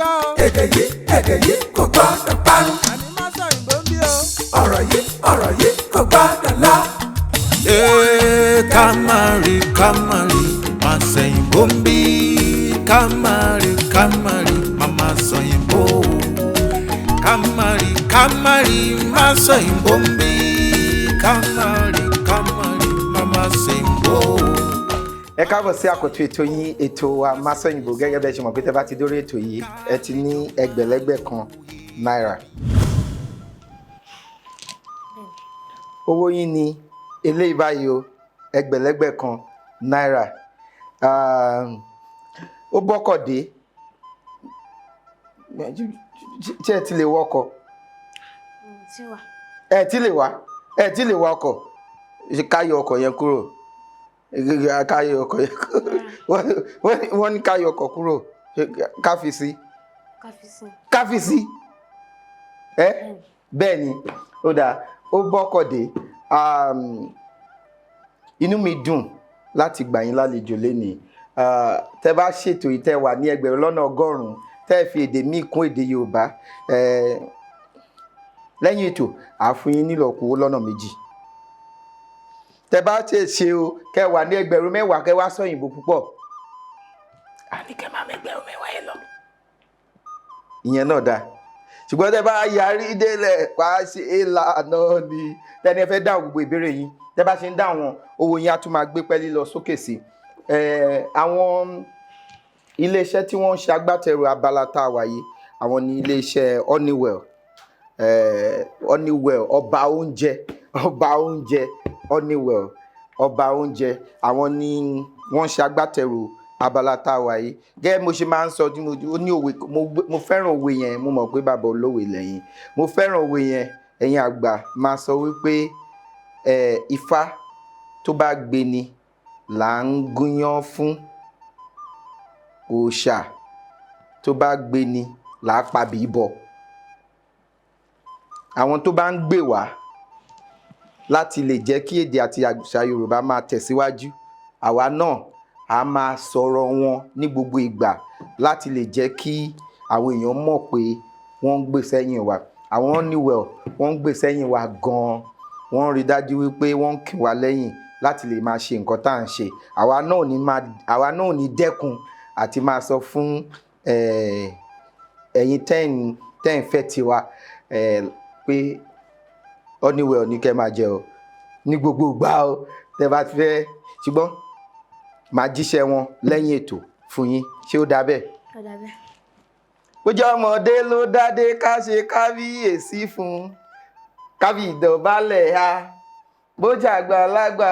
gbọ́ o. Èdè yìí, èdè yìí kò gbọ́dọ̀ parun. Àní má sọ òyìnbó ń bí o. Ọ̀rọ̀ yìí, ọ̀rọ̀ yìí kò gbọ́dọ̀ lọ. Ee, ká má rí, ká má rí, má sẹ̀yìnbó ń bí. Ká má rí, ká má rí, má má sọ̀yìnbó. Ká má rí, ká má rí, má sọ̀yìnbó ń bí. Ká má rí, ká má rí, má má sẹ̀yìnbó. Ẹ káàbọ̀ sí àkọ́tún ètò yín, ètò wa Masọ̀yìnbó. Gẹ́gẹ́ bẹ́ẹ̀ ṣe mọ̀ pé tẹ́ bá ti dórí ètò yìí, ẹ ti ní ẹgbẹ̀lẹ́gbẹ̀ kan náírà. Owó yín ni eléyìí báyìí o, ẹgbẹ̀lẹ́gbẹ̀ kan náírà. Ó bọ́kọ̀ dé. Ṣé ẹ ti lè wọkọ̀? Tí wà. Ẹ ti lè wá, ẹ ti lè wá ọkọ̀. Ṣe ká yọ ọkọ̀ yẹn kúrò? Ká yọ ọkọ̀ yẹn kúrò. Wọ́n ní ká yọ ọkọ̀ kúrò. Ṣé ká fi sí? Káfíìsì. Ká fi sí. Ẹ bẹ́ẹ̀ ni, ó dáa, ó bọ́kọ̀ dé. Inú mi dùn láti gbà yín lálejò lénìí. Tẹ́ bá ṣètò yìí, tẹ́ wà ní 1,000,000, tẹ́ fi èdè míì kún èdè Yorùbá, lẹ́yìn ètò àá fún yín nílọ́po owó lọ́nà méjì. Tẹ́ bá ṣe ṣe o, kẹ́ wà ní 10,000, kẹ́ wá sọ òyìnbó púpọ̀, àní kẹ́ máa 10,000 yẹn lọ, ìyẹn náà dáa. Ṣùgbọ́n tẹ́ bá yarí délẹ̀ wá ṣe é lànà ni tẹ́ni ẹ fẹ́ dáhùn gbogbo ìbéèrè yín, tẹ́ bá ṣe ń dáhùn wọn, owó yín á tún máa gbé pẹ́ẹ́lí lọ sókè sí i. Àwọn iléeṣẹ́ tí wọ́n ń ṣe agbátẹrù abala tá a wà yìí, àwọn ní iléeṣẹ́ Honeywell. Honeywell, ọba oúnjẹ, ọba oúnjẹ, Honeywell, ọba oúnjẹ, àwọn ni wọ́n ń ṣe agbátẹrù abala tá a wà yìí. Gẹ́gẹ́ bí mo ṣe máa ń sọ, tí mo ó ní òwe, mo fẹ́ràn òwe yẹn. Mo mọ̀ pé bàbá olówe lẹ́yìn. Mo fẹ́ràn òwe yẹn. Ẹ̀yin àgbà máa sọ wípé ifá tó bá gbéni là ń gúnyán fún, òòṣà tó bá gbéni là á pabì bọ. Àwọn tó bá ń gbè wá láti lè jẹ́ kí èdè àti àṣà Yorùbá máa tẹ̀síwájú, àwa náà a máa sọ̀rọ̀ wọn ní gbogbo ìgbà láti lè jẹ́ kí àwọn èèyàn mọ̀ pé wọ́n ń gbè sẹ́yìn wa. Àwọn Honeywell, wọ́n ń gbè sẹ́yìn wa gan-an. Wọ́n ń rí dájú wípé wọ́n ń kì wá lẹ́yìn láti lè máa ṣe nǹkan tá à ń ṣe. Àwa náà ò ní dẹ́kun àti máa sọ fún ẹ̀yin tẹ́ ń fẹ́ tiwa pé Honeywell ní kẹ́ máa jẹ o ní gbogbo ìgbà o tẹ́ bá fẹ́. Ṣùgbọ́n màá jíṣẹ́ wọn lẹ́yìn ètò fún yín. Ṣé ó dáa bẹ́ẹ̀? Ó dáa bẹ́ẹ̀. Bójú ọmọdé ló dádé, ká ṣe kábíyèsí fún, kábí ìdọ̀bálẹ̀ ha. Bójú àgbàlagbà,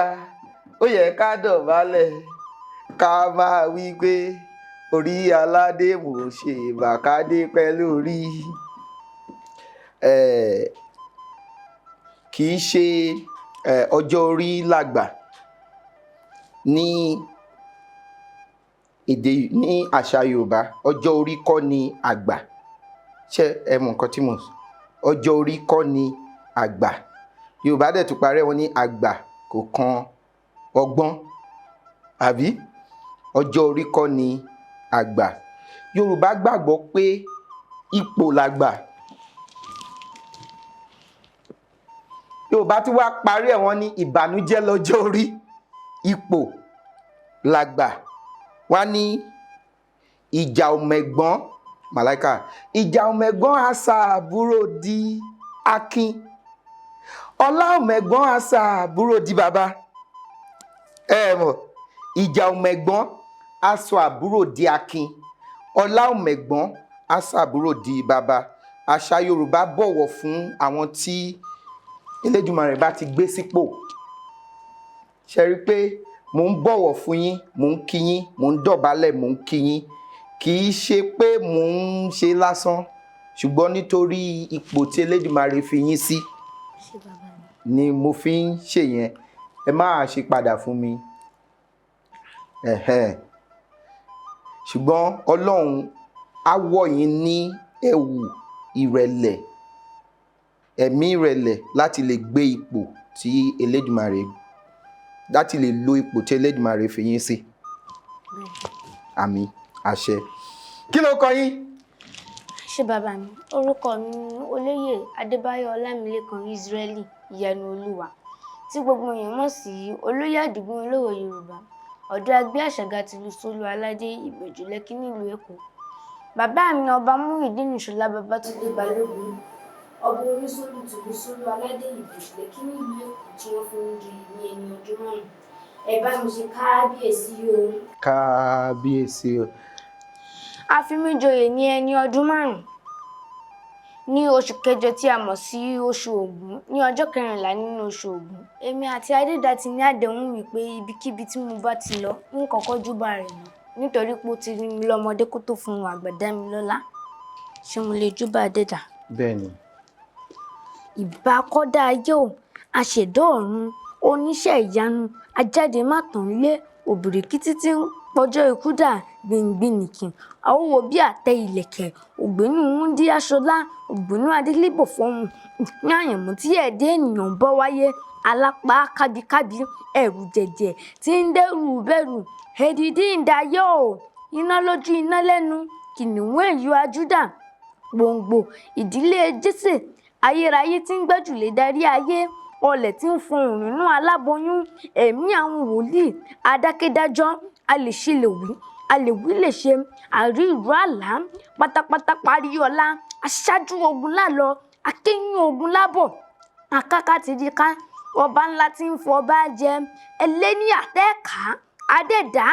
ó yẹ ká dọ̀bálẹ̀, ká máa wí pé orí aládé, mò ń ṣe bàkádé pẹ́ lórí. Kì í ṣe ọjọ́ orí làgbà ní èdè, ní àṣà Yorùbá. Ọjọ́ orí kọ́ ni àgbà. Ṣé ẹ mọ nǹkan tí mò ń sọ? Ọjọ́ orí kọ́ ni àgbà. Yorùbá dẹ̀ tún parẹ́, wọn ní àgbà kò kan ọgbọ́n, àbí? Ọjọ́ orí kọ́ ni àgbà. Yorùbá gbàgbọ́ pé ipò làgbà. Yorùbá tí wàá parí ẹ̀, wọ́n ní ìbànújẹ́ lọ́jọ́ orí, ipò làgbà. Wọ́n ní ìjà ọmọ ẹ̀gbọ́n, màláìka, ìjà ọmọ ẹ̀gbọ́n àṣà àbúrò di akin, ọlá ọmọ ẹ̀gbọ́n àṣà àbúrò di bàbá. Ẹ mọ̀, ìjà ọmọ ẹ̀gbọ́n aṣọ àbúrò di akin, ọlá ọmọ ẹ̀gbọ́n aṣọ àbúrò di bàbá. Àṣà Yorùbá bọ̀wọ̀ fún àwọn tí Elédùmarè bá ti gbé sípò. Ṣe rí i pé mò ń bọ̀wọ̀ fún yín, mò ń kí yín, mò ń dọ̀bálẹ̀, mò ń kí yín. Kì í ṣe pé mò ń ṣe lásán, ṣùgbọ́n nítorí ipò tí Elédùmarè fi yín sí Ṣé bàbá mi? ni mo fi ń ṣe yẹn. Ẹ má ṣe padà fún mi. Ẹ̀hẹ́n. Ṣùgbọ́n Ọlọ́run á wọ̀ yín ní ẹ̀wù ìrẹ̀lẹ̀, ẹ̀mí ìrẹ̀lẹ̀, láti lè gbé ipò tí Elédùmarè, láti lè lo ipò tí Elédùmarè fi yín sí. Àmín, àṣẹ. Kí ló kọ yín? Ṣé bàbá mi, orúkọ mi ni Olóyè Adébáyọ̀ Ọlámilékan Ísírẹ́lì Ìyanu Olúwa, tí gbogbo èèyàn mọ̀ sí Olóyè Àdìgún Olówó Yorùbá, ọ̀dọ́ agbé àṣàgà tìlú Sólú Aládé Ìbẹ̀jú Lẹ́kí nílùú Èkó. Bàbá mi Ọba Múyìdínì Ṣọlá Babátúndé Balógun, ọba Onísólú tìlú Sólú Aládé Ìbẹ̀jú Lẹ́kí nílùú Èkó tí wọ́n fi ń joyè ní ẹni ọdún 5. Ẹ bá mi ṣe káábíyèsí o. Kábíyèsí o. A fi mí joyè ní ẹni ọdún 5 ní oṣù kẹjọ tí a mọ̀ sí oṣù Ògún ní ọjọ́ 14 nínú oṣù Ògún. Èmi àti Adédà ti ní àdéhùn wípé ibikíbi tí mo bá ti lọ ń kọ́kọ́ júbà rẹ̀ nà nítorí pé ó ti rí mi lọ́mọdé kó tó fún un àgbà dá mi lọ́lá. Ṣé mo lè júbà Adédà? Bẹ́ẹ̀ni. Ìbà kọ́dá ayé o, aṣẹ̀dá ọ̀run, oníṣẹ́ ìyanu, ajáde má tàn lé, òbìrìkìtì tí ń pọjọ́ ikú dà, gbìngbìnìkìn, àwòwò bí àtẹ ìlẹ̀kẹ̀, ògbénú Wúndíáṣọlá, ògbénú Adélébọ̀ fọ́hùn, ìpín àyànmọ́ tí ẹ̀dá ènìyàn ń bọ́ wáyé, alápá kábíkábí, ẹ̀rù jẹ̀jẹ̀ tí ń dẹ́rù bẹ̀rù, èdìdí ìdáyé o, iná lójú iná lẹ́nu, kìnìún ẹ̀yà Júdà, gbòǹgbò ìdílé Jésè, ayérayé tí ń gbẹ́jùlé darí ayé, ọlẹ̀ tí ń fọhùn nínú aláboyún, ẹ̀mí àwọn wòlíì, adákẹ́dájọ́, alèṣelèwí, alèwílèṣe, àrí ìró àlá, pátápátá parí ọlá, aṣáájú ogun lálọ, akéyìn ogun lábọ̀, akáká ti di ká, ọba ńlá tí ń fọba jẹ, ẹlẹ́ni àtẹ́ẹ̀ká, adẹ́dá,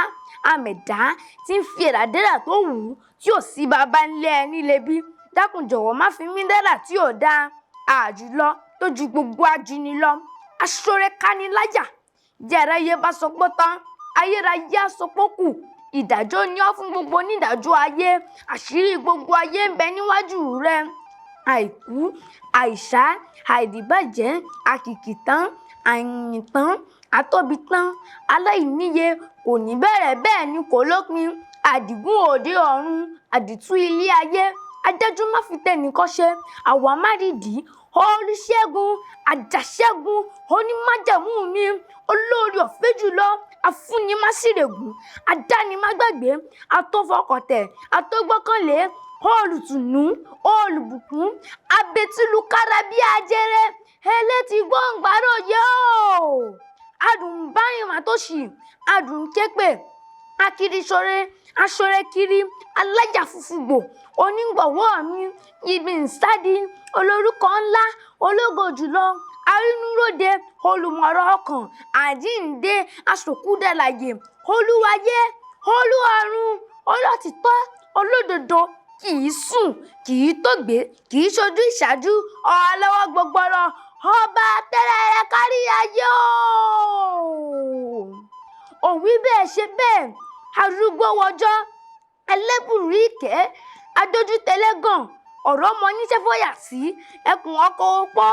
àmẹ̀dá tí ń fi ẹ̀dàdẹ́dà tó wù ú tí ò sí baba ńlẹ̀ ẹni lebi, dákun jọ̀wọ́ má fi mí dẹ́dà tí ò dáa, àjùlọ tó ju gbogbo ajuni lọ, aṣọrẹ kániláyà, jẹ́rẹ́yé bá sọ pé tán, ayérayé á sọ pé kù, ìdájọ́ ni ọ́ fún gbogbo onídàájọ́ ayé, àṣírí gbogbo ayé ń bẹ níwájú rẹ. Àìkú, àìsá, àìdíbàjẹ́, àkìkìtán, àyìntán, àtóbitán, aláìníye, kò ní bẹ̀rẹ̀ bẹ́ẹ̀ ni kò lópin, àdìgún òde ọ̀run, àdìtú ilé ayé, adájú má fi tẹnìkan ṣe, àwa má rìdí, olùṣègùn, àjàṣẹ́gun, onímájẹ̀mú mi, olórí ọ̀fẹ́ jùlọ, afúnimáṣírègùn, adánimágbàgbé, atófọkàntẹ̀, atógbọ́kànlé, olùtùnú, olùbùkún, abẹtílùkára bí ajere, elétí gbọ̀ngbàrò yóò. Adùn báyìí màtóṣì, adùn képè, akiriṣore, aṣorekiri, alájà funfun gbò, onígbọ̀wọ́ mi, ibi ìsádi, olórúkọ ńlá, ológo jùlọ, arínúróde, olùmọ̀rọ̀ ọkàn, àjíǹde, aṣòkúdàlàyé, olúwayé, olúọ̀run, olótìtọ́, olódodo, kì í sùn, kì í tògbé, kì í ṣojú ìṣáájú, ọlọ́wọ́ gbọgbọrọ, ọba tẹ́rẹ̀ẹ́rẹ́ kárí ayé o. Òwí bẹ́ẹ̀ ṣe bẹ́ẹ̀, arúgbó wọjọ́, ẹlẹ́bùrú ìkẹ́, adójútẹlẹ́gàn, ọ̀rọ̀ ọmọ oníṣẹ́ fọyà sí, ẹkùn ọkọ̀ opó,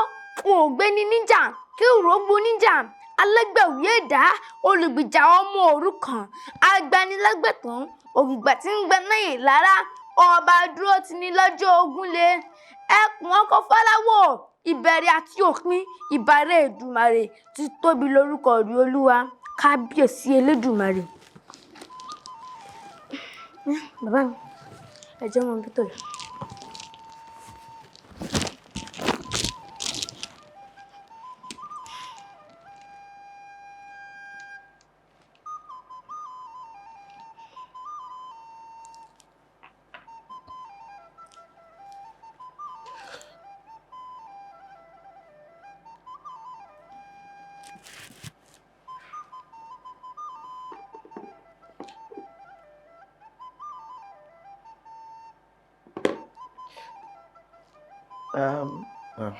ògbéni níjà, kí òrógbó níjà, alẹ́gbẹ̀wí ẹ̀dá, olùgbìjà ọmọ òrukàn, agbanilágbẹ̀tàn, ògbìgbà tí ń gbẹ náà lára, ọba dúró ti ní lọ́jọ́ ogun le, ẹkùn ọkọ̀ Fáláwò, ìbẹ̀rẹ̀ àti òpin, ìbàrẹ̀ Èdùmàrè ti tóbi lórúkọ rí Olúwa, kábíyèsí Elédùmarè. Bàbá mi, ẹ jẹ́ mọ bí tò lọ. Um, uh.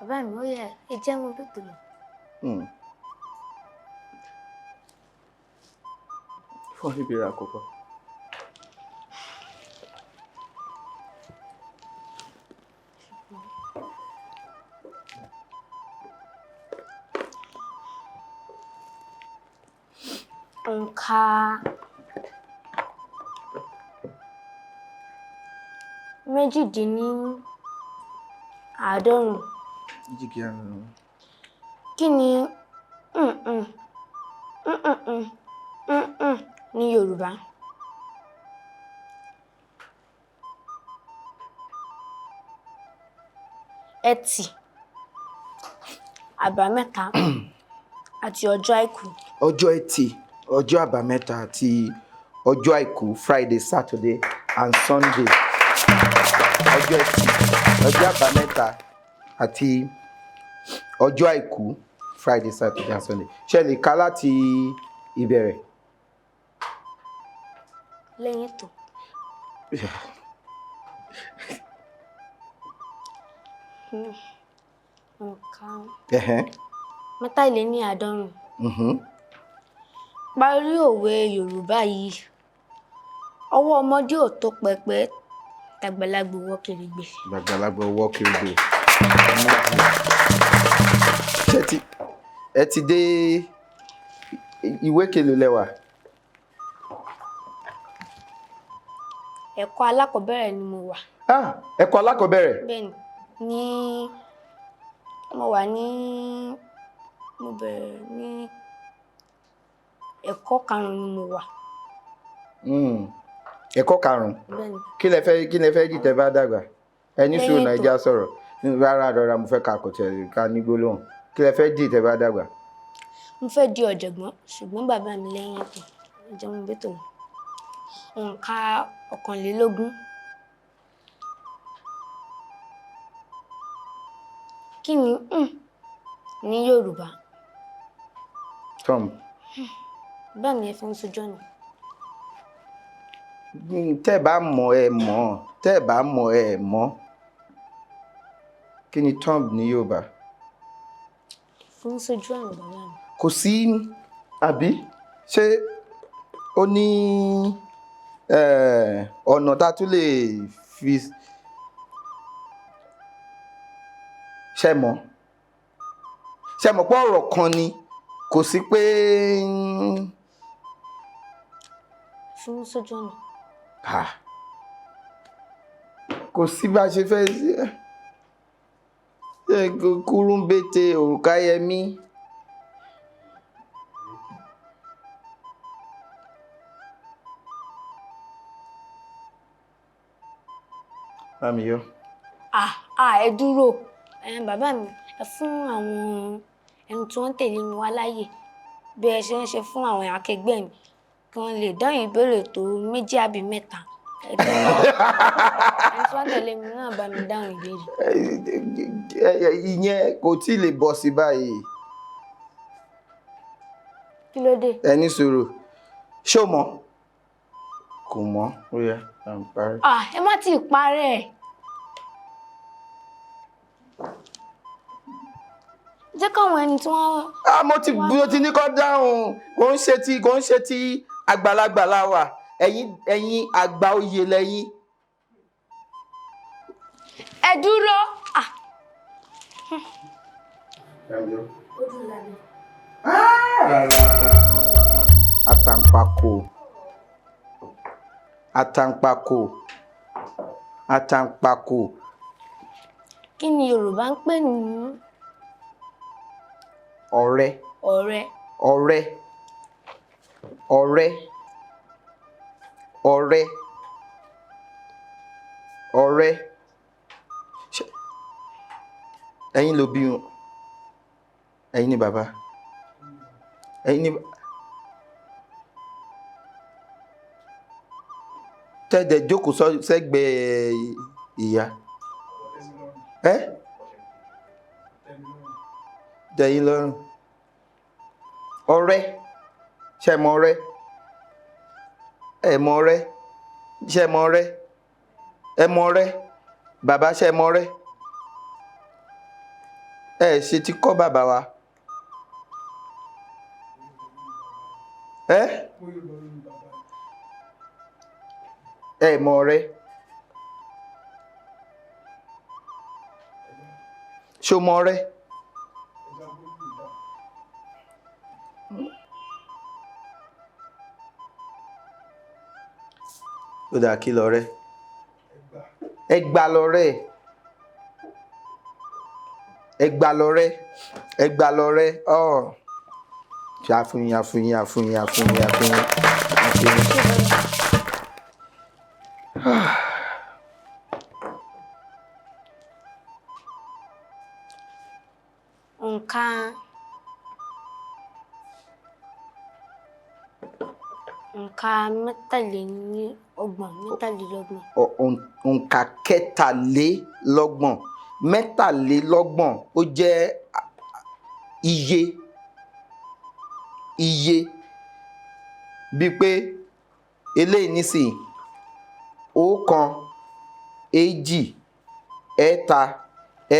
Bàbá mi, ó yẹ ẹ jẹ́ mọ bí tò lọ. Fún ìbéèrè àkọ́kọ́. Òǹkà Méjìdínláàádọ́rùn. Kí ni mm-mm, mm-mm, mm-mm ní Yorùbá? Ẹtì, Àbámẹ́ta àti ọjọ́ Àìkú. Ọjọ́ Ẹtì, ọjọ́ Àbámẹ́ta àti ọjọ́ Àìkú, Friday, Saturday and Sunday. Ọjọ́ Ẹtì, ọjọ́ Àbámẹ́ta àti ọjọ́ Àìkú, Friday, Saturday and Sunday. Ṣé ẹ lè kà láti ìbẹ̀rẹ̀? Lẹ́yìn ètò. Nǹkan Ẹ̀hẹ́n. 63. Parí òwe Yorùbá yìí. Ọwọ́ ọmọdé ò tó pẹpẹ, tàgbàlagbà ò wọ kèrègbè. Gbàgbàlagbà ọwọ́ kèrègbè. Ṣé ẹ ti dé ìwé kelòó lẹ wà? Ẹ̀kọ́ alákọ̀ọ́bẹ̀rẹ̀ ni mo wà. Ah, ẹ̀kọ́ alákọ̀ọ́bẹ̀rẹ̀. Bẹ́ẹ̀ni, ní mo wà ní mo bẹ̀rẹ̀ ní ẹ̀kọ́ karùn-ún ni mo wà. Ẹ̀kọ́ karùn-ún. Bẹ́ẹ̀ni. Kí lẹ fẹ́ dì tẹ́ bá dàgbà? Ẹ ní sùúrù Lẹ́yìn náà ètò. ẹja sọ̀rọ̀. Rárá rárá, mo fẹ́ ka kò tẹ̀ ká ní gbólóhùn. Kí lẹ fẹ́ dì tẹ́ bá dàgbà? Mo fẹ́ di ọ̀jọ̀gbọ́n, ṣùgbọ́n bàbá mi lẹ́yìn ètò. Ẹ jẹ́ mo bẹ́tò lọ. Òǹkà 21. Kí ni ní Yorùbá? Tom. Bàbá mi, ẹ fi ń sojú ọ̀nà. Tẹ́ ẹ bá mọ̀ ẹ mọ̀, tẹ́ ẹ bá mọ̀ ẹ mọ̀. Kí ni thumb ní Yorùbá? Fi ń sojú ọ̀nà, bàbá mi. Kò sí àbí? Ṣé ó ní ọ̀nà tá a tún lè fi ṣe mọ̀? Ṣe mọ̀ pé ọ̀rọ̀ kan ni, kò sí pé Fi ń sojú ọ̀nà. Ah. Kò sí bá a ṣe fẹ́ ṣe kúrúǹbètè òrùka yẹmí. Bámi yọ. Ah ah, ẹ dúró. Bàbá mi, ẹ fún àwọn ẹni tí wọ́n ń tẹ̀lé mi wá láyè bí ẹ ṣe ń ṣe fún àwọn akẹgbẹ́ mi kí wọ́n lè dáhùn ìbéèrè tó méjì àbí mẹ́ta. Ẹ dúró. Ẹni tí wọ́n tẹ̀lé mi náà bá mi dáhùn ìbéèrè. Ìyẹn kò tí ì lè bọ́ sí báyìí. Kí ló dé? Ẹ ní sùúrù. Ṣé o mọ̀? Kò mọ̀. Ó yá, à ń parí. Ah, ẹ má tí ì parẹ́ ẹ̀. Jẹ́ káwọn ẹni tí wọ́n Ah, mo ti ní kó dáhùn. Kò ń ṣe ti àgbàlagbà la wà. Ẹ̀yin àgbà oyè lẹ́yìn. Ẹ dúró. Ah. Rárá. Àtàǹpàkò. Àtàǹpàkò. Àtàǹpàkò. Kí ni Yorùbá ń pè ní Ọ̀rẹ́. ọ̀rẹ́? Ọ̀rẹ́. Ọ̀rẹ́. Ọ̀rẹ́. Ọ̀rẹ́. Ṣé ẹ̀yin ló bí wọn? Ẹ̀yin ni bàbá. Ẹ̀yin ni tẹ́ẹ̀dẹ̀ jókòó sẹ́gbẹ̀ẹ́ ìyá. Ẹ́ tẹ́yìn lọ́rùn. Ọ̀rẹ́. Ṣé ẹ mọ̀ ọ̀rẹ́? Ẹ mọ̀ ọ̀rẹ́? Ṣé ẹ mọ̀ ọ̀rẹ́? Ẹ mọ̀ ọ̀rẹ́? Bàbá, ṣé ẹ mọ̀ ọ̀rẹ́? Ẹ ṣe ti kọ́ bàbá wa. Ẹ́ ẹ mọ̀ ọ̀rẹ́. Ṣé o mọ̀ ọ̀rẹ́? Ó dáa, kí lọ̀rẹ́? Ẹgba lọrẹ, ẹgba lọrẹ, ẹgba lọrẹ. Ọ ṣe àfihàn, àfihàn, àfihàn, àfihàn, àfihàn, àfihàn. Òǹkà òǹkà 33, 33. Òǹkà 33, 33, ó jẹ́ iye bíi pé eléyìí nísìnyí: ọ̀kan, èjì, ẹ̀ta,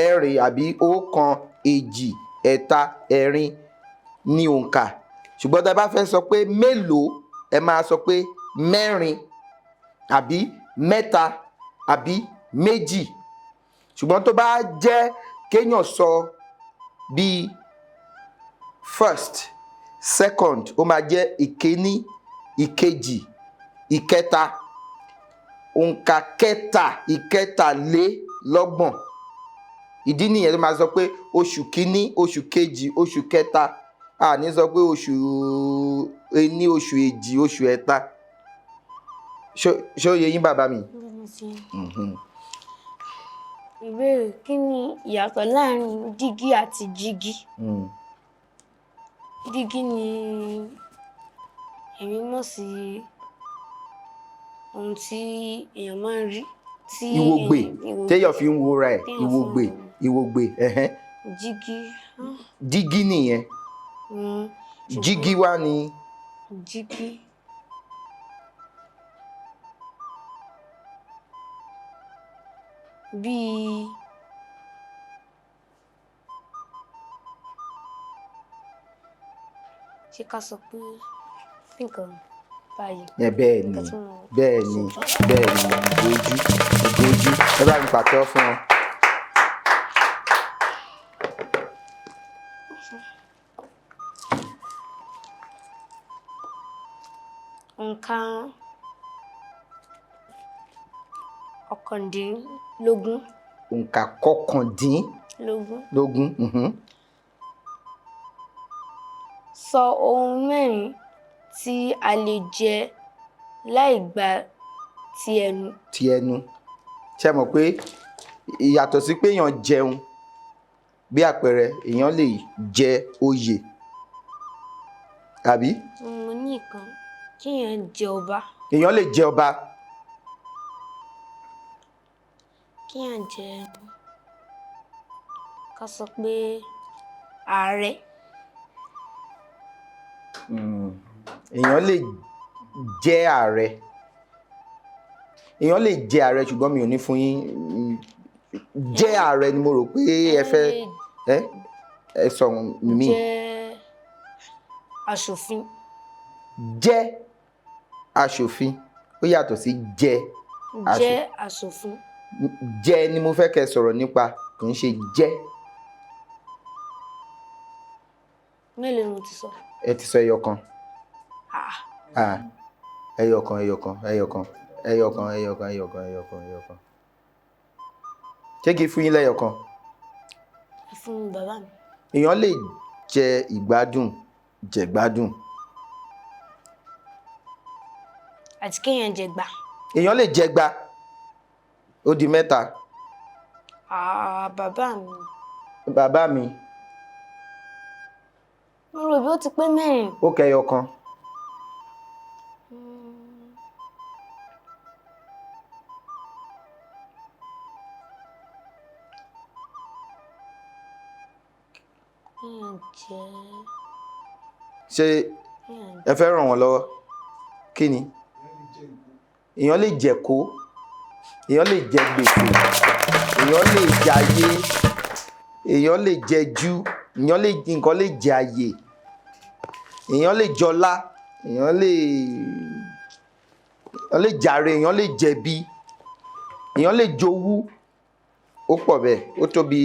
ẹ̀rin, àbí ọ̀kan, èjì, ẹ̀ta, ẹ̀rin ní òǹkà. Ṣùgbọ́n tá a bá fẹ́ sọ pé mélòó, ẹ máa sọ pé mẹ́rin àbí mẹ́ta àbí méjì. Ṣùgbọ́n tó bá jẹ́ kéèyàn sọ bíi first, second, ó máa jẹ́ ìkíní, ìkejì, ìkẹta. Òǹkà kẹta, 33. Ìdí nìyẹn tó máa sọ pé oṣù kìíní, oṣù kejì, oṣù kẹta. A ní sọ pé oṣù ení, oṣù èjì, oṣù ẹ̀ta. Ṣó yé yín, bàbá mi? Ìbéèrè: kí ni ìyàtọ̀ láàrin dígí àti jígí? Dígí ni èmi mọ̀ sí ohun tí èèyàn máa ń rí tí Ìwògbè. Ìwògbè. Téèyàn fi ń wo ra ẹ̀. Téèyàn fi ń Ìwògbè. wo. Ìwògbè, ẹ̀hẹ́n. Jígí. Dígí nìyẹn. Jígí wá ni? Jígí. Bíi ṣé ká sọ pé nǹkan báyìí? Ẹ bẹ́ẹ̀ ni. Nǹkan tí mo Bẹ́ẹ̀ ni, bẹ́ẹ̀ ni. Ìgójú, ìgójú. Ẹ bá mi pàtẹ́wọ́ fún wọn. Nǹkan 19. Òǹkà 19. Lógún. Sọ ohun mẹ́rin tí a lè jẹ láì gba ti ẹnu. Ti ẹnu. Ṣe mọ̀ pé ìyàtọ̀ sí pé èèyàn jẹun, bí àpẹẹrẹ, èèyàn lè jẹ oyè, àbí? Mo ní nǹkan kíyàn jẹ ọba. Èèyàn lè jẹ ọba. Kíyàn jẹ, ká sọ pé ààrẹ. Èèyàn lè jẹ ààrẹ, èèyàn lè jẹ ààrẹ, ṣùgbọ́n mi ò ní fún yín. Jẹ ààrẹ ni mo rò pé ẹ fẹ́. Ẹ sọ mí. Jẹ aṣòfin. Jẹ́ aṣòfin, ó yàtọ̀ sí jẹ Jẹ aṣòfin. Jẹ ni mo fẹ́ kẹ́ sọ̀rọ̀ nípa, kì í ṣe jẹ́. Mélòó ni mo ti sọ? Ẹ ti sọ ẹyọ kan. Ah. Ah, ẹyọ kan, ẹyọ kan, ẹyọ kan, ẹyọ kan, ẹyọ kan, ẹyọ kan, ẹyọ kan, ẹyọ kan. Ṣé kí n fún yín lẹ́yọ kan? Ẹ fún mi, bàbá mi. Èèyàn lè jẹ ìgbádùn, jẹ gbádùn. Àti kéèyàn jẹ gbà. Èèyàn lè jẹ gba. Ó di mẹ́ta. Ah, bàbá mi. Bàbá mi. Mo rò bí ó ti pé mẹ́rin. Ó kẹyọ kan. Kéèyàn jẹ Ṣé kéèyàn ẹ fẹ́ ràn wọ́n lọ́wọ́? Kí ni èèyàn lè jẹ? Kó èèyàn lè jẹ gbèsè, èèyàn lè jayé, èèyàn lè jẹjú, èèyàn lè nǹkan lè jẹ àyè, èèyàn lè jọlá, èèyàn lè jàre, èèyàn lè jẹ̀bi, èèyàn lè jowú. Ó pọ̀ bẹ́ẹ̀, ó tó bí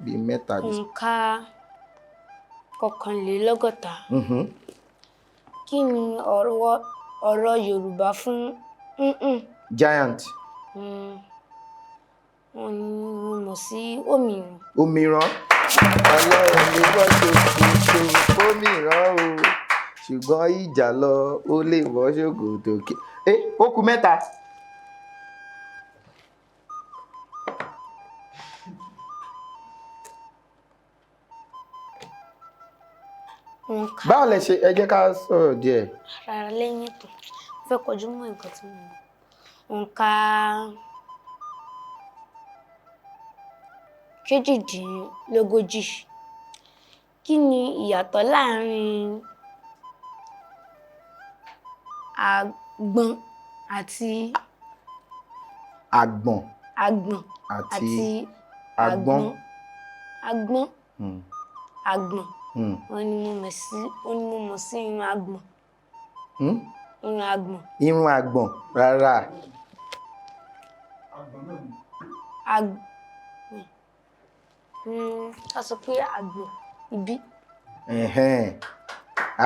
43. Òǹkà 81. Kí ni ọ̀rọ̀ Yorùbá fún "mm-mm"? Giant. Wọ́n ní mo mọ̀ sí òmìrán. Òmìrán. Ọlọ́run lè wọ́ ṣòkòtò òmìrán o, ṣùgbọ́n ìjà lọ ó lè wọ́ ṣòkòtò kí. Ẹ ó kù mẹ́ta. Òǹkà Báwo lẹ ṣe, ẹ jẹ́ ká sọ̀rọ̀ díẹ̀. Rárá, lẹ́yìn ètò. Mo fẹ́ kọjú mọ́ nǹkan tí mo mọ̀. Òǹkà 38. Kí ni ìyàtọ̀ láàárín àgbọn àti Àgbọ̀n àgbọ̀n àti àti àgbọ́n. Àgbọ́n. Àgbọ̀n. Hmm. Wọ́n ní mo mọ̀ sí, wọ́n ní mo mọ̀ sí irun àgbọ̀n. Irun àgbọ̀n. Irun àgbọ̀n rárá. Àgbọ̀n. Ká sọ pé àgbọ̀n ibi. Ẹ̀hẹ́n.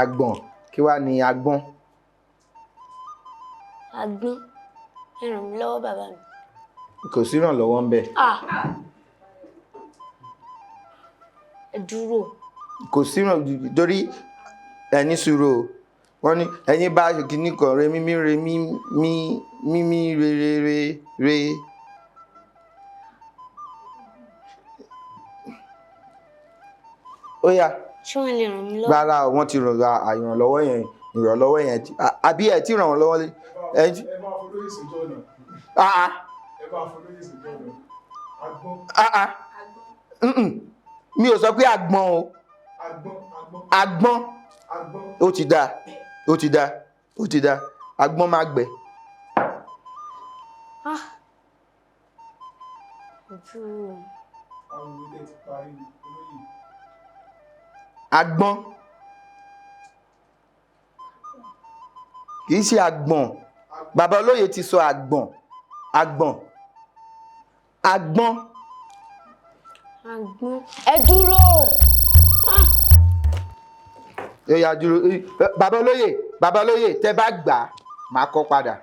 Àgbọ̀n kí wá ní agbọ́n? Agbọ́n. Ẹ ràn mí lọ́wọ́, bàbá mi. Kò sí ìrànlọ́wọ́ ń bẹ̀. Ah! Ẹ dúró. Kò sí ìrànlọ́wọ́ torí ẹni sùúrù o. Wọ́n ní ẹyin bá kìíní kan re mímí re mímí mímí re re re re. Ó yá. Ṣé wọ́n lè ràn mí lọ́wọ́? Rárá o, wọ́n ti ràn ra ìrànlọ́wọ́ yẹn, ìrànlọ́wọ́ yẹn àbí ẹ ti ràn wọ́n lọ́wọ́ ẹ ti. Ẹ máa fọlóyè sójú ọ̀nà. Ah ah. Ẹ máa fọlóyè sójú ọ̀nà. Agbọ́n. Ah ah. Mm-mm. Mi ò sọ pé àgbọ̀n o. Agbọ́n, agbọ́n. Agbọ́n. Agbọ́n. Ó ti dáa, ó ti dáa, ó ti dáa. Agbọ́n máa gbẹ. Ah! Ẹ dúró. Àwọn òwe tẹ́ ti parí olóyè. Agbọ́n. Kì í ṣe àgbọ̀n. Bàbá olóyè ti sọ àgbọ̀n. Àgbọ̀n. Agbọ́n. Agbọ́n. Ẹ dúró. Ah! Ó yá, dúró. Bàbá olóyè, bàbá olóyè, tẹ́ bá gbà á, màá kọ́ padà.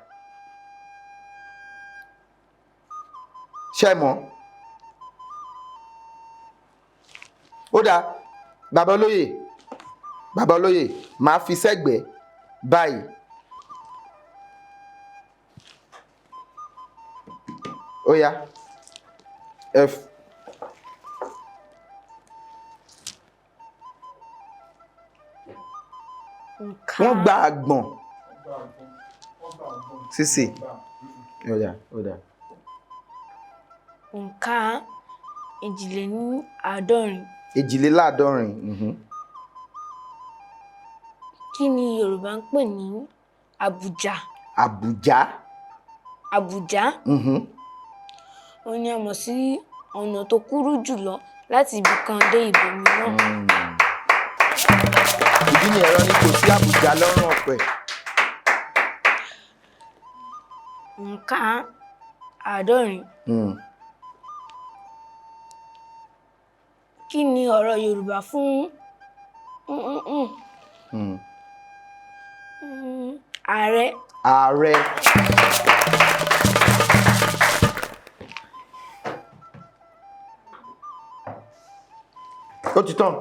Ṣé mọ̀? Ó dáa, bàbá olóyè, bàbá olóyè, màá fi sẹ́gbẹ̀ẹ́ báyìí. Ó yá. F. Òǹkà. Wọ́n gba àgbọ̀n. Wọ́n gba àgbọ̀n. Wọ́n gba àgbọ̀n. Sísè. Wọ́n gba. Ó dáa, ó dáa. Òǹkà 72. 72. Kí ni Yorùbá ń pè ní àbùjá? Àbùjá. Àbùjá. Òun ni a mọ̀ sí ọ̀nà tó kúrú jùlọ láti ibì kan dé ibòmíràn. Ìdí ni ẹ̀rọ ní kò sí àbùjá lọ́rùn ọ̀pẹ. Òǹkà 70. Kí ni ọ̀rọ̀ Yorùbá fún ààrẹ? Ààrẹ. Ó ti tán.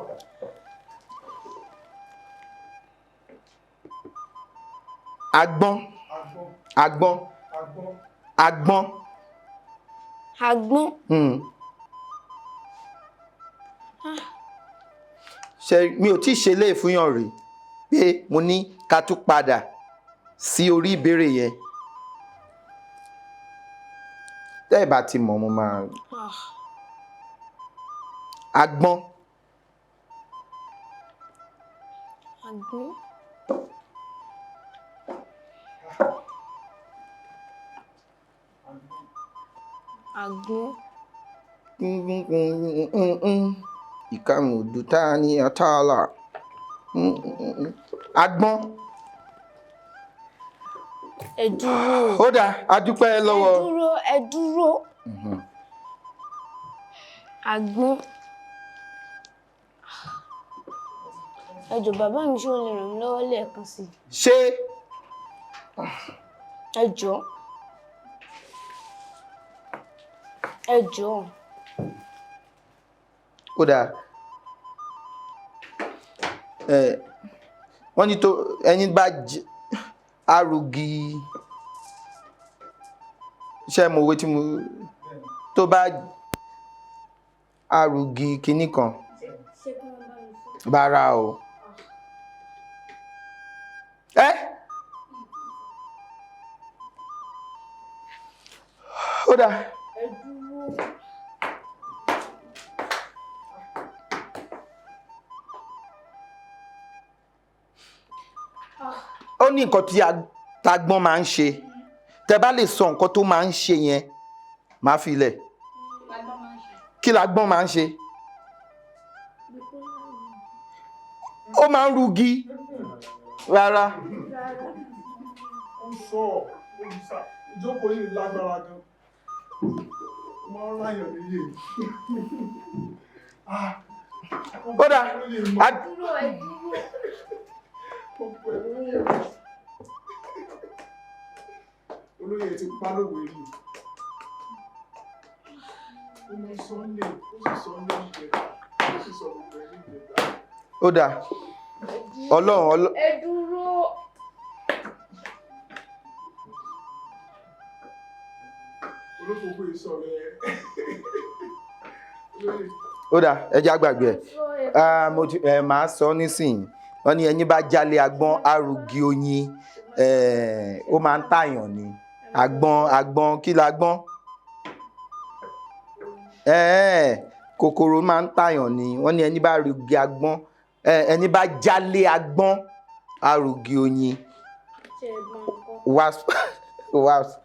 Agbọ́n. Agbọ́n. Agbọ́n. Agbọ́n. Agbọ́n. Agbọ́n. Ṣé mi ò tí ì ṣe léè fún yàn rí pé mo ní ká tún padà sí orí ìbéèrè yẹn. Tẹ́ ẹ bá ti mọ̀, mo máa. Ah. Agbọ́n. Agbọ́n. Agbọ́n. Ìkànnì òdùtá ní ọ̀tàlá. Agbọ́n. Ẹ dúró. Ó dáa, a dúpẹ́ lọ́wọ́. Ẹ dúró, ẹ dúró. Agbọ́n. Ẹ jọ̀ọ́ bàbá mi, ṣé o lè ràn mí lọ́wọ́ lẹ́ẹ̀kan sí i? Ṣé Ẹ jọ̀ọ́. Ẹ jọ̀ọ́. Ó dáa. Ẹ wọ́n ní tó ẹni bá arugi, ṣé mo wé tí mo tó bá arugi kinní kan bára o. Ẹ ó dáa. Ẹ dúró. Ó ní nǹkan tí tagbọ́n máa ń ṣe. Tẹ bá lè sọ nǹkan tó máa ń ṣe yẹn, máa fi lẹ̀. Kí lagbọ́n máa ń ṣe? Ó máa ń rugi. Rárá. Ó ń sọ olùsà ìjókòó yìí lágbára gan. Ó máa ń ráyàn níyè. Ó dáa. Dúró, ẹ dúró. Olóyè ti pa lówe rí. Ó mú Sunday, ó sì sọ ní ìjẹta, ó sì sọ gbogbo ẹ̀ ní ìjẹta. Ó dáa. Ọlọ́run ọlọ́. Ẹ dúró. Olófòfò ìsọ̀rọ̀ ẹ̀. Olóyè. Ó dáa, ẹ jẹ́ á gbàgbé ẹ̀. Ah, mo ti ẹ máa sọ nísìnyí. Wọ́n ní ẹni bá jálé agbọ́n arugi oyin, ó máa ń tàyàn ni. Agbọ́n, agbọ́n, kí la gbọ́n? Kòkòrò máa ń tàyàn ni. Wọ́n ní ẹni bá rugi agbọ́n, ẹni bá jálé agbọ́n arugi oyin. Wasp, wasp,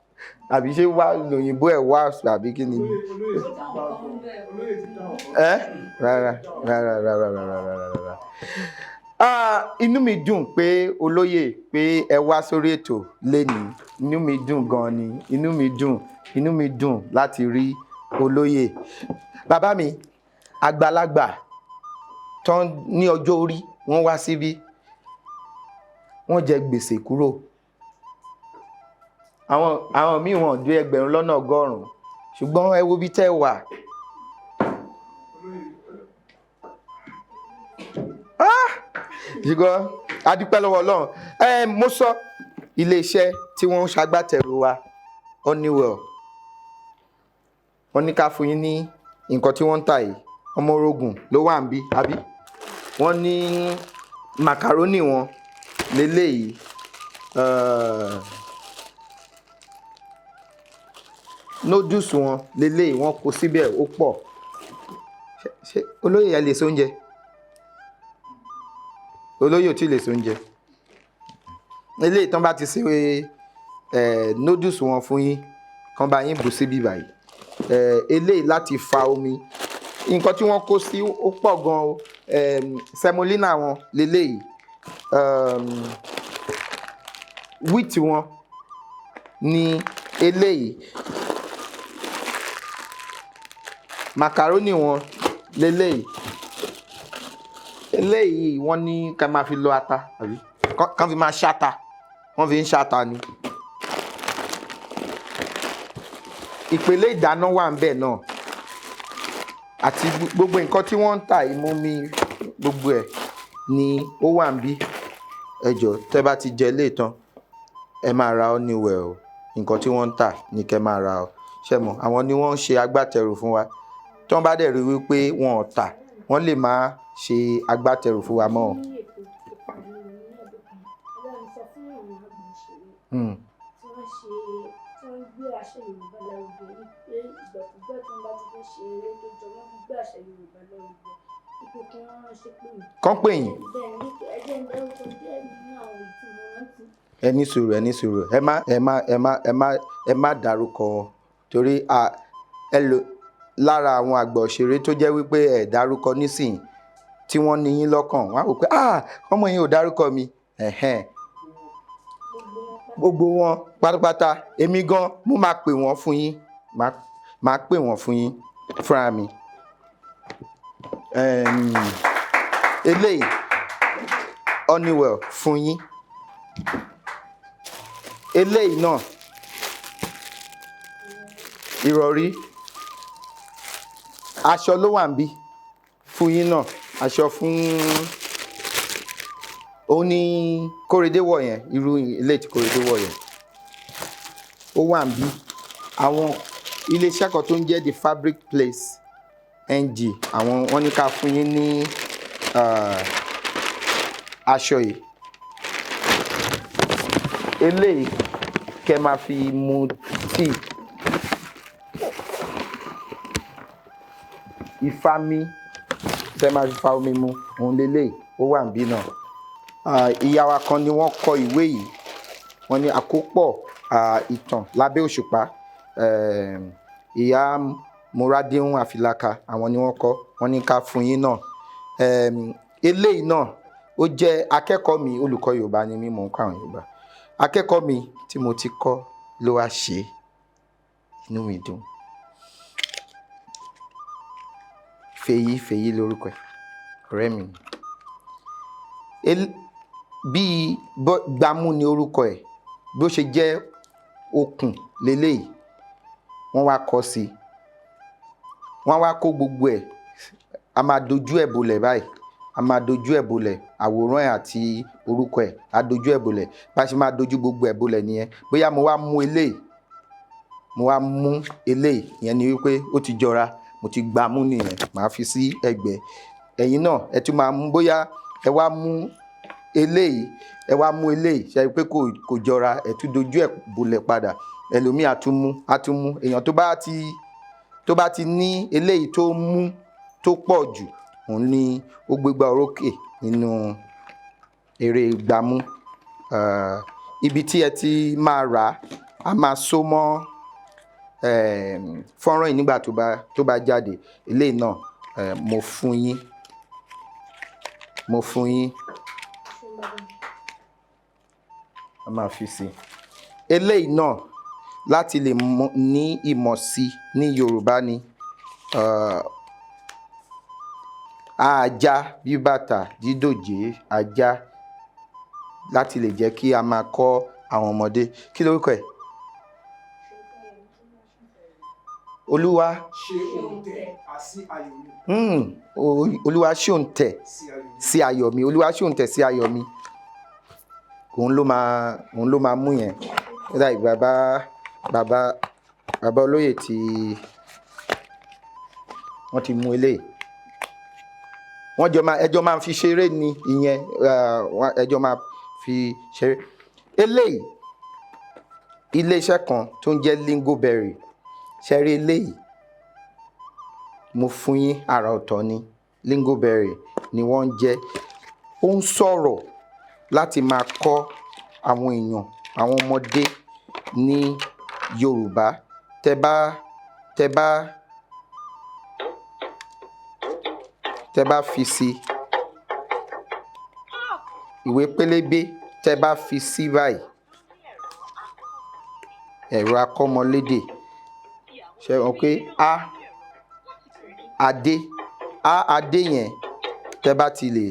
àbí ṣé wá lòyìnbó ẹ̀ wasp àbí kí ni? Olóyè ti dá ọkọ̀. Olóyè ti dá ọkọ̀. Ẹ rárá rárá rárá rárá rárá rárá. Ah, inú mi dùn pé olóyè pé ẹ wá sórí ètò lénìí. Inú mi dùn gan ni. Inú mi dùn, inú mi dùn láti rí olóyè. Bàbá mi, àgbàlagbà tó ní ọjọ́ orí, wọ́n wá síbí. Wọ́n jẹ gbèsè kúrò. Àwọn míì wọ́n dé 1,100,000. Ṣùgbọ́n ẹ wo bí tẹ́ wà. Ṣùgbọ́n a dúpẹ́ lọ́wọ́ Ọlọ́run. Mo sọ iléeṣẹ́ tí wọ́n ń ṣagbátẹrù wa, Honeywell. Wọ́n ní ká fún yín ní nǹkan tí wọ́n ń tà yìí. Ọmọ orogun ló wà níbí, àbí? Wọ́n ní màkàrónì wọn leléyìí. Noodles wọn leléyìí, wọ́n kó síbẹ̀, ó pọ̀. Ṣé olóyè ẹ lè se oúnjẹ? Olóyè ò tí ì lè se oúnjẹ. Eléyìí tán bá ti ṣe noodles wọn fún yín, kán bá yín bù síbí báyìí. Eléyìí láti fa omi. Nǹkan tí wọ́n kó sí ó pọ̀ gan o. Semolina wọn leléyìí. Wheat wọn ni eléyìí. Macaroni wọn leléyìí. Eléyìí wọ́n ní ká máa fi lọ ata, àbí? Kán fi máa ṣáta. Wọ́n fi ń ṣáta ni. Ìpele ìdáná wà ńbẹ̀ náà. Àti gbogbo nǹkan tí wọ́n ń tà, ìmumi gbogbo ẹ̀ ni ó wà ńbí. Ẹ jọ̀ọ́, tẹ́ bá ti jẹ eléyìí tán, ẹ máa ra Honeywell o. Nǹkan tí wọ́n ń tà ni kẹ́ máa ra o. Ṣé mọ̀, àwọn ni wọ́n ń ṣe agbátẹrù fún wa. Tí wọ́n bá dẹ̀ rí wípé wọn ò tà, wọ́n lè máa ṣe agbátẹrù fún wa mọ́ o. Tí wọ́n gbé àṣà Yorùbá lárugẹ, wípé ìgbàkúgbà tí wọ́n bá ti fẹ́ ṣe eré tó jọ mọ́ gbígbé àṣà Yorùbá lárugẹ, ipò kí wọ́n ránṣẹ́ pè mí. Kán pè yín. Bẹ́ẹ̀ ni, ẹ jẹ́ n dárúkọ díẹ̀ nínú àwọn èyí tí mo rántí. Ẹ ní sùúrù, ẹ ní sùúrù. Ẹ má, ẹ má, ẹ má, ẹ má, ẹ má dárúkọ wọn. Torí ẹ lò lára àwọn àgbà òṣèré tó jẹ́ wípé ẹ dárúkọ nísìnyí tí wọ́n ní yín lọ́kàn. Wọ́n á wò pé, ah, ọmọ yín ò dárúkọ mi. Ẹ̀hẹ́n. Gbogbo wọn pátápátá, èmi gan mo máa pè wọ́n fún yín. Máa pè wọ́n fún yín fúnra mi. Eléyìí Honeywell fún yín. Eléyìí náà ìrọ̀rí Aṣọ ló wà níbí fún yín náà, aṣọ fún òun ní Kóredé wọ̀ yẹn, irú ilé tí Kóredé wọ̀ yẹn ó wà níbí. Àwọn iléeṣẹ́ kan tó ń jẹ́ The Fabric Place NG, àwọn wọ́n ní ká fún yín ní aṣọ yìí, eléyìí kẹ́ máa fi mu tíì, ìfami tẹ́ máa fi fa omi mu, òun leléyìí ó wà níbí náà. Ìyá wa kan ni wọ́n kọ ìwé yìí, wọ́n ní àkópọ̀ ìtàn lábẹ́ òṣùpá. Ìyá Moradéhùn Àfìlàkà, àwọn ni wọ́n kọ, wọ́n ní ká fún yín náà. Eléyìí náà ó jẹ́ akẹ́kọ̀ọ́ mi, olùkọ́ Yorùbá ni mí, mò ń kọ́ àwọn Yorùbá. Akẹ́kọ̀ọ́ mi tí mo ti kọ́ ló wá ṣe, inú mi dùn. Fèyí, Fèyí lórúkọ ẹ̀, ọ̀rẹ́ mi ni. Bíi Gbámú ni orúkọ ẹ̀, bó ṣe jẹ́ okùn leléyìí, wọ́n wá kọ sí i, wọ́n wá kó gbogbo ẹ̀, a máa dojú ẹ̀ bolẹ̀ báyìí, a máa dojú ẹ̀ bolẹ̀, àwòrán ẹ̀ àti orúkọ ẹ̀, a dojú ẹ̀ bolẹ̀, bá ṣe máa dojú gbogbo ẹ̀ bolẹ̀ nìyẹn. Bóyá mo wá mú eléyìí, mo wá mú eléyìí, ìyẹn ni wípé ó ti jọra, mo ti gbá mú nìyẹn, màá fi sí ẹ̀gbẹ́. Ẹ̀yin náà ẹ tún máa mú, bóyá ẹ wá mú eléyìí, ẹ wá mú eléyìí, ṣe pé kò jọra, ẹ tún dojú ẹ̀ bolẹ̀ padà. Ẹlòmíì á tún mú, á tún mú. Èèyàn tó bá ti ní eléyìí tó mú tó pọ̀ jù, òun ni ó gbégbá orókè nínú eré gbámú. Ibi tí ẹ ti máa rà á, máa so mọ́ fọ́nrán yìí nígbà tó bá jáde. Eléyìí náà mo fún yín, mo fún yín, a máa fi sí i. Eléyìí náà láti lè ní ìmọ̀ sí ní Yorùbá ni, ajá bí bàtà dídòjé ajá, láti lè jẹ́ kí a máa kọ́ àwọn ọmọdé. Kí lorúkọ ẹ̀? Olúwa ṣe òǹtẹ̀ sí ayọ̀ mi. Olúwa ṣe òǹtẹ̀ sí ayọ̀ mi. Olúwa ṣe òǹtẹ̀ sí ayọ̀ mi. Òun ló máa mú yẹn. Láì bàbá olóyè tí wọ́n ti mú eléyìí. Wọ́n jọ máa, ẹjọ́ máa fi ṣeré ni ìyẹn, ẹjọ́ máa fi ṣeré. Eléyìí, ilé-iṣẹ́ kan tó ń jẹ́ Lingoberry, ṣeré eléyìí, mo fún yín, àrà ọ̀tọ̀ ni. Lingoberry ni wọ́n ń jẹ́. Ó ń sọ̀rọ̀ láti máa kọ́ àwọn èèyàn, àwọn ọmọdé ní Yorùbá. Tẹ bá fi sí ìwé pélébé, tẹ bá fi sí báyìí, ẹ̀rọ akọ́mọlédè, ṣe mọ̀ pé a adé, a adé yẹn, tẹ bá ti lè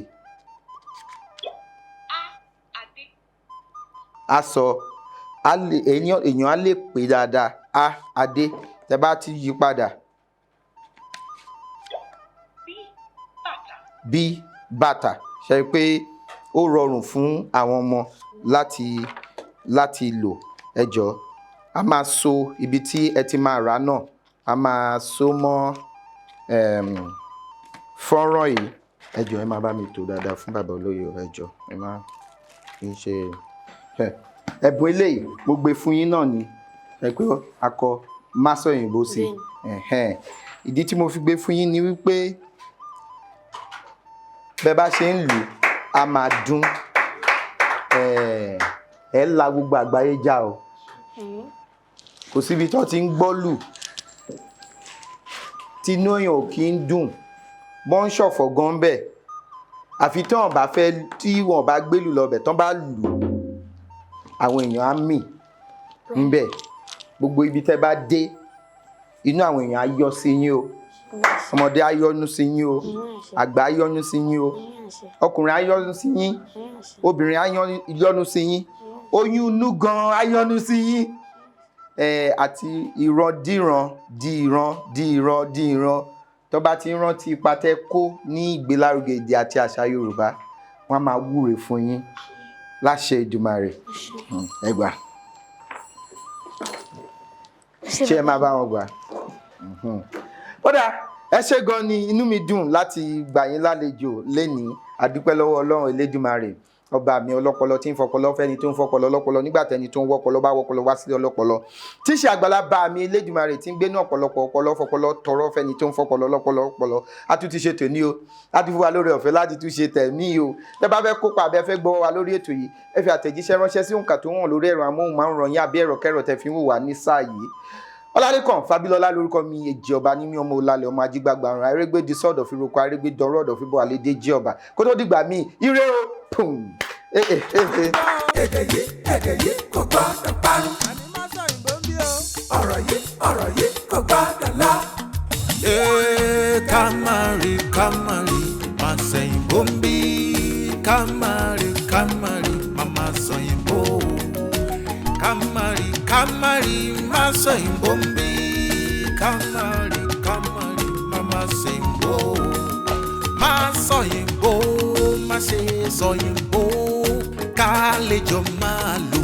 a sọ, a lè, èèyàn á lè pè dáadáa, a adé, tẹ bá ti yí padà bí bàtà, ṣe rí pé ó rọrùn fún àwọn ọmọ láti lò. Ẹ jọ̀ọ́, a máa so ibi tí ẹ ti máa rà náà, a máa so mọ́ fọ́nrán yìí. Ẹ jọ̀ọ́, ẹ máa bá mi tò dáadáa fún bàbá olóyè, ẹ jọ̀ọ́, ẹ má kì í ṣe ẹ̀bùn eléyìí mo gbé fún yín náà ni. Ẹ pé akọ Másọ̀yìnbó sí. Ìdí tí mo fi gbé fún yín ni wípé bẹ́ bá ṣe ń lù á máa dún, ẹ la gbogbo àgbáyé já o. Kò síbi tó ti ń gbọ́ lù tinú èèyàn ò kí ń dùn, bọ́n ń ṣọ̀fọ̀ gan bẹ́ẹ̀, àfi tí wọ́n bá fẹ́, tí wọ́n bá gbélù lọ bẹ̀, tán bá lù àwọn èèyàn á mì ńbẹ̀. Gbogbo ibi tẹ́ bá dé, inú àwọn èèyàn á yọ sí yín o, ọmọdé á yọ́nú sí yín o, àgbà á yọ́nú sí yín o, ọkùnrin á yọ́nú sí yín, obìnrin á yọ́nú sí yín, oyún inú gan á yọ́nú sí yín, àti ìrandíran di ìran di ìran di ìran. Tó bá ti ń rántí ipa tẹ́ kó ní ìgbélárugẹ èdè àti àṣà Yorùbá, wọ́n á máa wúre fún yín láṣẹ Èdùmàrè. Ẹ gbà. Ṣé ẹ máa bá wọn gbà? Ó dáa, ẹ ṣé gan ni, inú mi dùn láti gbà yín lálejò lénìí. Àdúpẹ́ lọ́wọ́ Ọlọ́run Elédùmarè, ọba mi ọlọ́pọlọ tí ń fọpọlọ fẹ́ni tó ń fọpọlọ lọ́pọlọ nígbà tẹni tó ń wọ́pọlọ bá wọ́pọlọ wá sílé ọlọ́pọlọ, tí í ṣe àgbàlá bá mi Elédùmarè tí ń gbénú ọ̀pọ̀lọpọ̀ ọpọlọ fọpọlọ tọrọ fẹ́ni tó ń fọpọlọ lọ́pọlọ ọpọlọ. A tún ti ṣe tòní o, a tún fún wa lórí ọ̀fẹ́ láti tún ṣe tẹ̀mí o. Tẹ́ bá fẹ́ kópa àbí ẹ fẹ́ gbọ́ wa lórí ètò yìí, ẹ fi àtẹ̀jíṣẹ́ ránṣẹ́ sí òǹkà tó wọ̀n lórí ẹ̀rọ amóhùnmáwòrán yín àbí ẹ̀rọ kẹ́rọ tẹ́ fi ń wò wá ní sáà yìí. Ọlálẹ́kàn Fábílọ́lá lórúkọ mi, èjì ọba ní mí, ọmọ òlàlẹ̀, ọmọ ajígbàgbà àrùn arégbèdì sọ̀dọ̀ fi roko arégbèdọ̀rọ̀ ọ̀dọ̀ fi bọ̀ àlédè jí ọba kó tó dìgbà míì, ire o. Pum. Eh, eh, eh, eh. Èdè yìí, èdè yìí kò gbọ́dọ̀ parun. Ọ̀rọ̀ yìí, ọ̀rọ̀ yìí kò gbọ́dọ̀ lọ. Ee, ká má rí, ká má rí, má sẹ̀yìnbó ń bí. Ká má rí, ká má rí, má má sọ̀yìnbó. Ká má rí, ká má rí, má sọ̀yìnbó ń bí. Ká má rí, ká má rí, má má sẹ̀yìnbó. Má sọ̀yìnbó, má ṣe sọ̀yìnbó. Ká lè jọ máa lò.